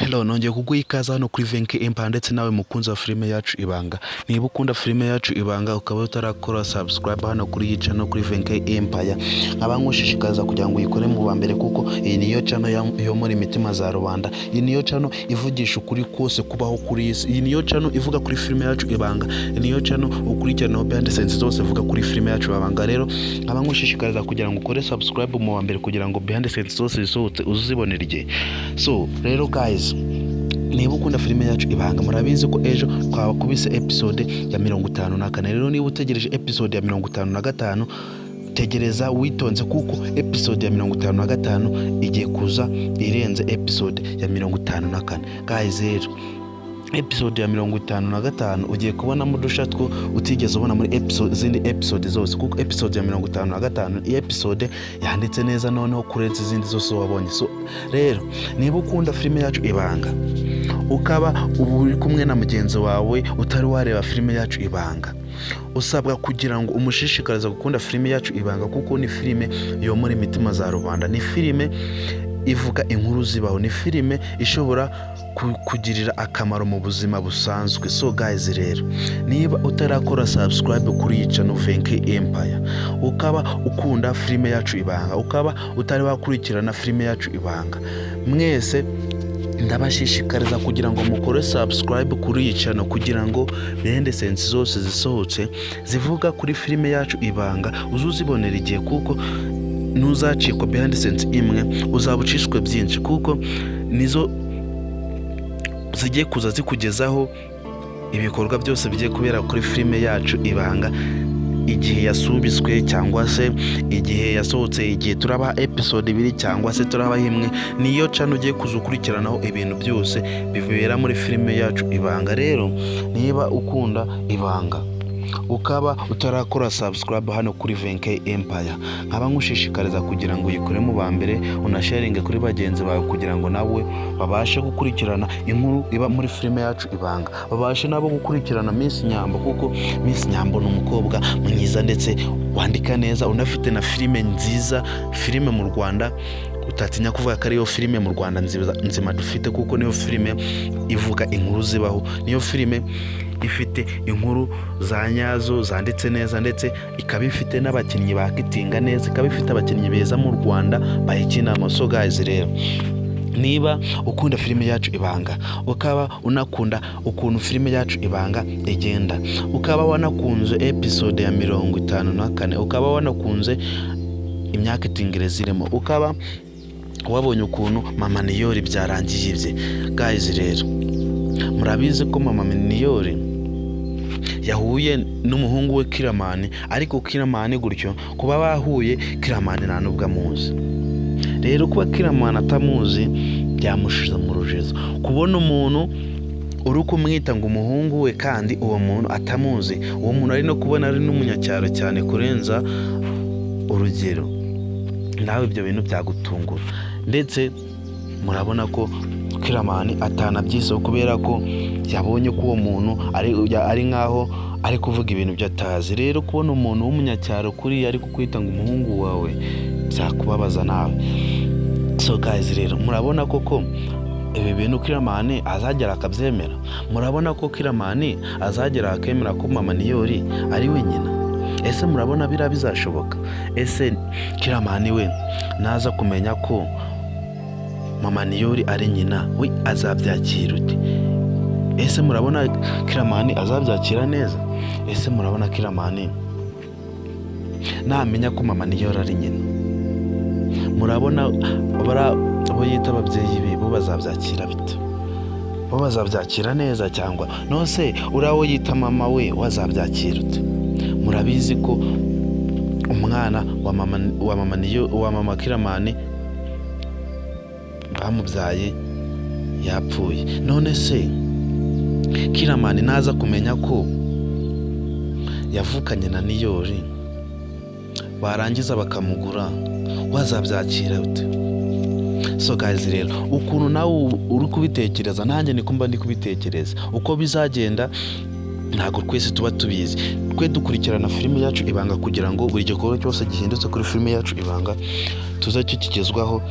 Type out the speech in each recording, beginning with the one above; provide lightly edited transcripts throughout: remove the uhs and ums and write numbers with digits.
Hello, nongeye kuguha ikaze hano kuri Venke Empire ndetse nawe mukunzi wa filime yacu Ibanga. Niba ukunda filime yacu Ibanga ukaba utarakora subscribe hano kuri iyi channel kuri Venke Empire, nkaba nkushishikariza kugira ngo uyikore mu ba mbere, kuko iyi niyo channel yo muri mitima za rubanda. Iyi niyo channel ivugisha ukuri kose kubaho kuri iyi si. Iyi niyo channel ivuga kuri filime yacu Ibanga. Iyi niyo channel ukurikiranaho behind the scenes zose ivuga kuri filime yacu Ibanga. Rero nkaba nkushishikariza kugira ngo ukore subscribe mu wa mbere, kugira ngo behind the scenes zose zisohotse uzibonere igihe. So rero guys, niba ukunda filime yacu Ibanga, murabizi ko ejo twabakubise episode ya 54. Rero niba utegereje episode ya 55, tegereza witonze, kuko episode ya 55 igiye kuza irenze episode ya 54. Guys, rero episode ya 55 ugiye kubonamo udusha two utigeze ubona muri episode, izindi episode zose, kuko episode ya 55 iyi episode yanditse neza noneho kurenza izindi zose wabonye. So rero niba ukunda filime yacu Ibanga, ukaba ubu uri kumwe na mugenzi wawe utari wareba filime yacu Ibanga, usabwa kugira ngo umushishikarize gukunda filime yacu Ibanga, kuko ni filime yomora imitima za rubanda, ni filime ivuga inkuru zibaho, ni filime ishobora kugirira akamaro mu buzima busanzwe. So guys, rero niba utarakora subscribe kuri iyi channel Venke Empire, ukaba ukunda filime yacu Ibanga, ukaba utari wakurikirana filime yacu Ibanga, mwese ndabashishikariza kugira ngo mukore subscribe kuri iyi channel, kugira ngo behind the scenes zose zisohotse zivuga kuri filime yacu Ibanga uzuzibonera igihe, kuko ntuzacikwa behind the scenes imwe, uzaba ucishwe byinshi, kuko nizo zigiye kuza zikugezaho ibikorwa byose bigiye kubera kuri filime yacu Ibanga, igihe yasubitswe cyangwa se igihe yasohotse, igihe turabaha episode 2 cyangwa se turabaha imwe. Niyo channel ugiye kuza ukurikiranaho ibintu byose bibera muri filime yacu Ibanga. Rero niba ukunda Ibanga, ukaba utarakora subscribe hano kuri Venke Empire, nkaba nkushishikariza kugira ngo uyikore mu ba mbere, unasharinge kuri bagenzi bawe, kugira ngo nawe babashe gukurikirana inkuru iba muri filime yacu Ibanga, babashe nabo gukurikirana Miss Nyambo, kuko Miss Nyambo ni umukobwa mwiza ndetse wandika neza, unafite na filime nziza, filime mu Rwanda utatinya kuvuga ko ariyo filime mu Rwanda nzima dufite, kuko niyo filime ivuga inkuru zibaho, niyo filime ifite inkuru za nyazo zanditse neza, ndetse ikaba ifite n'abakinnyi bakitinga neza, ikaba ifite abakinnyi beza mu Rwanda bayikinamo. So guys, rero niba ukunda filime yacu Ibanga, ukaba unakunda ukuntu filime yacu Ibanga igenda, ukaba wanakunze episode ya 54, ukaba wanakunze imyaka itingire zirimo, ukaba wabonye ukuntu mama Niyori byarangiye ibye, guys, rero murabizi ko mama Niyori yahuye n'umuhungu we Kiramani, ariko Kiramani gutyo kuba bahuye, Kiramani nta nubwo amuzi. Rero kuba Kiramani atamuzi byamushize mu rujijo, kubona umuntu uri kumwita ngo umuhungu we kandi uwo muntu atamuzi, uwo muntu ari no kubona ari n'umunyacyaro cyane kurenza urugero, nawe ibyo bintu byagutungura. Ndetse murabona ko Kiramani atanabyiseho, kubera ko yabonye ko uwo muntu ari nkaho ari kuvuga ibintu byo atazi. Rero kubona umuntu w'umunyacyaro kuriya ari kukwita ngo umuhungu wawe, byakubabaza nawe. So guys, rero murabona koko ibi bintu Kiramani azagera akabyemera? Murabona ko Kiramani azagera akemera ko mama Niyori ari we nyina? Ese murabona biriya bizashoboka? Ese Kiramani we naza kumenya ko mama Niyori ari nyina we, azabyakira ute? Ese murabona Kiramani azabyakira neza? Ese murabona Kiramani namenya ko mama Niyori ari nyina, murabona abo yita ababyeyi be bo bazabyakira bite? Bo bazabyakira neza cyangwa nose uriya wo yita mama we wazabyakira ute? Murabizi ko umwana wa mama niyo wa mama Kiramani bamubyaye yapfuye. None se Kiramani naza kumenya ko yavukanye na Niyori, barangiza bakamugura, wazabyakira ute? So guys, rero ukuntu nawe uri kubitekereza, nanjye niko mba ndi kubitekereza. Uko bizagenda ntabwo twese tuba tubizi. Twe dukurikirana filime yacu Ibanga kugira ngo buri gikorwa cyose gihindutse kuri filime yacu Ibanga tuze kigezwaho.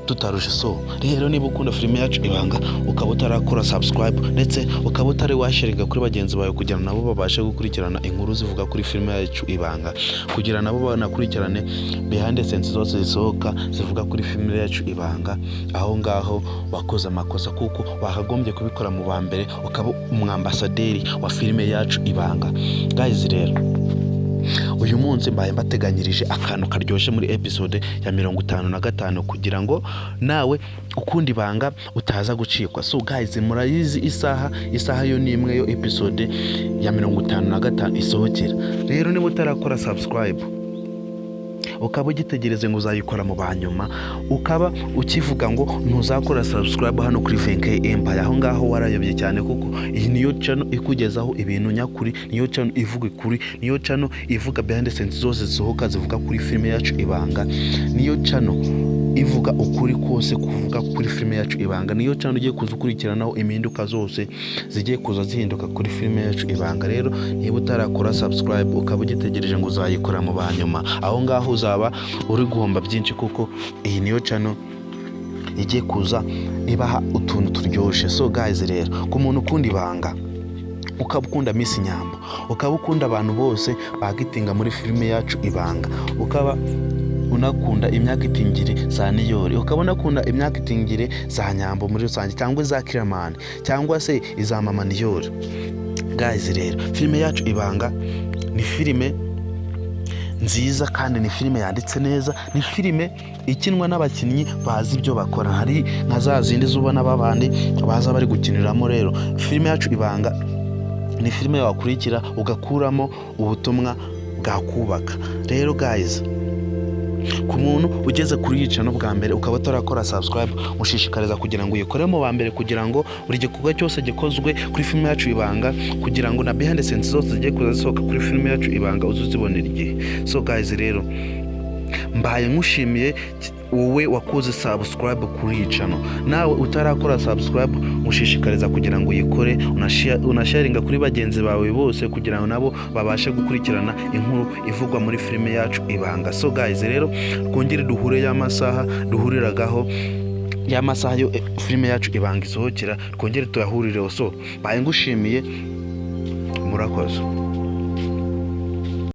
Tutaruje. So rero, niba ukunda filime yacu Ibanga, ukaba utarakora subscribe, ndetse ukaba utari washaringa kuri bagenzi bawe kugira nabo babashe gukurikirana inkuru zivuga kuri filime yacu Ibanga, kugira nabo banakurikirane behind the scenes zose zisohoka zivuga kuri filime yacu Ibanga, aho ngaho wakoze amakosa, kuko wakagombye kubikora mu ba mbere, ukaba umwambasaderi wa filime yacu Ibanga. Guys, rero uyu munsi mbaye mbateganyirije akantu karyoshye muri episode ya 55, kugira ngo nawe ukunda Ibanga utaza gucikwa. So guys, murayizi isaha yo ni imwe yo episode ya 55 isohokera. Rero niba utarakora subscribe, ukaba ugitegereze ngo uzayikora mu ba nyuma, ukaba ukivuga ngo ntuzakora subscribe hano kuri Venke Empire, aho ngaho warayobye cyane, kuko iyi niyo channel ikugezaho ibintu nyakuri, niyo channel ivuga ukuri, niyo channel ivuga behind the scenes zose zisohoka zivuga kuri filime yacu Ibanga, niyo channel ivuga ukuri kose kuvuga kuri filime yacu Ibanga, niyo channel ugiye kuza ukurikiranaho impinduka zose zigiye kuza zihinduka kuri filime yacu Ibanga. Rero niba utarakora subscribe, ukaba ugitegereje ngo uzayikora mu ba nyuma, aho ngaho uzaba uri guhomba byinshi, kuko iyi niyo channel igiye kuza ibaha utuntu turyoshye. So guys, rero ku muntu ukunda Ibanga, ukaba ukunda Miss Nyambo, ukaba ukunda abantu bose bagitinga muri filime yacu Ibanga, ukaba unakunda imyakitingire za Niyori, ukaba unakunda imyakitingire za Nyambo muri rusange, cyangwa iza Kiramani, cyangwa se iza Mama Niyori, guys, rero filime yacu Ibanga ni filime nziza kandi ni filime yanditse neza, ni filime ikinwa n'abakinnyi bazi ibyo bakora. Hari nka za zindi zubona babandi baza bari gukiniramo. Rero filime yacu Ibanga ni filime wakurikira ugakuramo ubutumwa bwakubaka. Rero guys, ku muntu ugeze kuri iyi channel bwa mbere, ukaba utarakora subscribe, mushishikariza kugira ngo uyikore mu ba mbere, kugira ngo buri gikorwa cyose gikozwe kuri filime yacu Ibanga, kugira ngo na behind the scenes zose zigiye kuza zisohoka kuri filime yacu Ibanga uze uzibonera igihe. So guys, rero mbaye nkushimiye wowe wakoze subscribe kuri iyi channel. Nawe utarakora subscribe, mushishikariza kugira ngo uyikore, unasharinga kuri bagenzi bawe bose, kugira ngo nabo babashe gukurikirana inkuru ivugwa muri filime yacu Ibanga. So guys, rero twongere duhure y'amasaha duhuriragaho, y'amasaha yo filime yacu Ibanga isohokera, twongere tuyahurireho. So mbaye ngushimiye, murakoze.